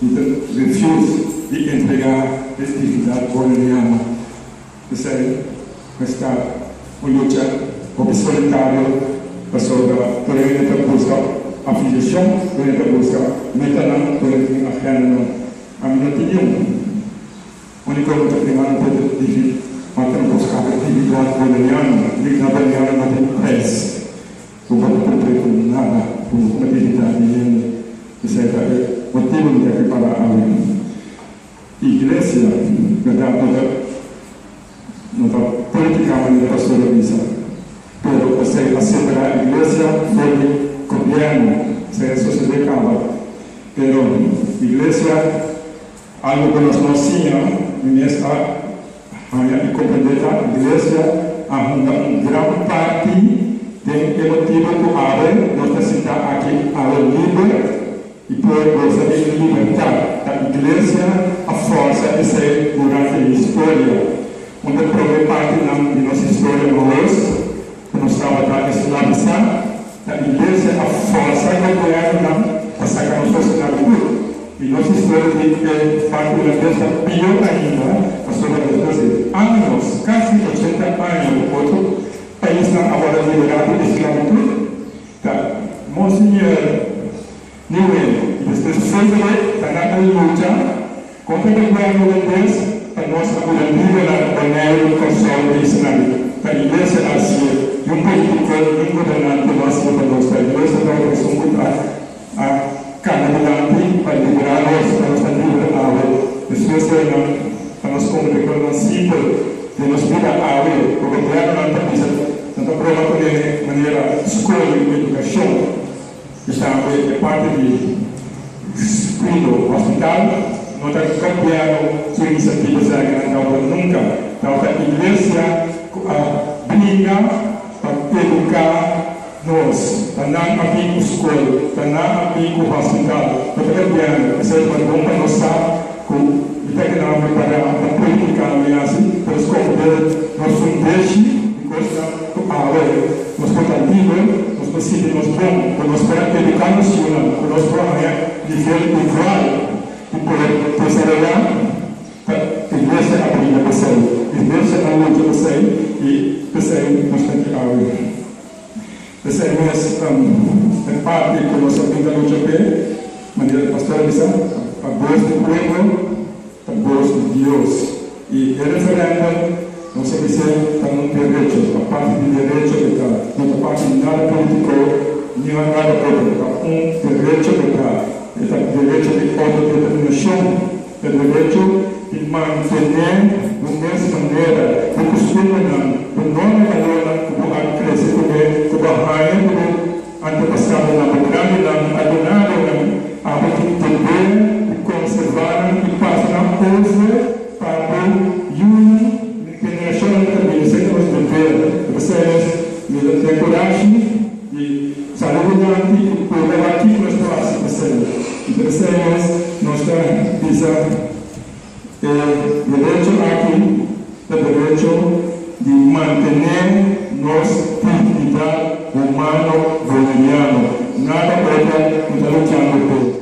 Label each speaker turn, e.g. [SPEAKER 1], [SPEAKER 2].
[SPEAKER 1] Mi ta refuse di entregá e dignidat boneriano. P'esei mester un lucha hopi solitario pasobra tur hende ta buska afiliashon, tur hende ta buska metanan, tur hende tin agendanan. Ami no tin niun. Úniko mi ta primando pa e digi mata no por skapa e dignidat boneriano. Dignidat boneriano no tin prijs. Bo por kumpr'é ku nada, ku no dignidat di hende. Esei ta e motibu mi ta prepará awe. Iglesia, bèrdat, no ta no ta politika manera pastor a bisa, pero esei a separá iglesia for di gobièrnu. Esei a sosodé kaba. Pero iglesia, algu ku nos no siña, mi mes a haña i komprendé ta iglesia a hunga un gran parti den e motibu ku awe nos ta sintá aki awe liber. I por gosa di libertat. Ta Iglesia a forsa esei durante e historia. Un di e prome partinan di nos historia mahos ku nos tabata esklabisá, ta Iglesia a forsa gobièrnunan pa saka nos for sklabitut. I nos historia di e parti hulandes ta pió ainda, pasobra despues di años, kasi 80 aña ku otro paisnan a wòrdu liberá di esklabitut, Ta Monsignor Nieuwin y despues Frederik ta na a lucha contra gobierno hulandes pa nos a bira liber na Boneiru, Kòrsou y Sinaí. Ta Iglesia a hacié y un politico ni un gobernante no hacié pa nos. Ta Iglesia tabata esun cu ta a cana dilanti pa libera nos, pa nos ta liber awe. Despues di einan pa nos comprende cosnan simpel den nos bida awe cu gobiernonan ta bisa. Nan ta proba ku den manera skol i edukashon i tambe e parti di kuido hospital no ta gobièrnu su inisiativa esaki nan tabata nunka tabata iglesia ku a bringa pa eduká nos ta nan a bin ku skol ta nan a bin ku hospital no ta gobièrnu esei ta bon pa nos sa ku mi ta keda prepará pa politika mi hasi pero skomprende nos fundeshi di kosnan ku awe nos por ta liber, nos por sinti nos bon, ku nos por a eduká nos yunan, ku nos por haña nivel igual di por desaroyá, ta iglesia a brinda p'esei, iglesia a lucha p'esei i p'esei nos ta aki awe. P'esei mes e parti ku nos a brinda lucha p'e, manera e pastor a bisa, ta bos di pueblo, ta bos di Dios. I e referèndum, nos a bis'é, ta un derecho, ta parti di derecho e ta, no ta parti di nada polítiko ni nada otro, ta un derecho e ta, e ta derecho di outodeterminashon, ta derecho di mantené bo mes manera, bo kustumbernan, bo norma i balornan ku bo a krese kuné, ku bo a haña ku bo antepasadonan, bo grandinan a duna bo nan. Abo tin deber di konservá nan i pasa nan over pa bo yunan i generashonnan ku ta bini. Esei ta nos deber. P'esei mes mi ta ten kurashi di sali dilanti i prueba wak kiko nos por hasi p'esei. I ta p'esei mes nos ta bisa e derecho aki ta derecho di mantené nos dignidat humano boneriano. Nada otro no ta luchando p'e.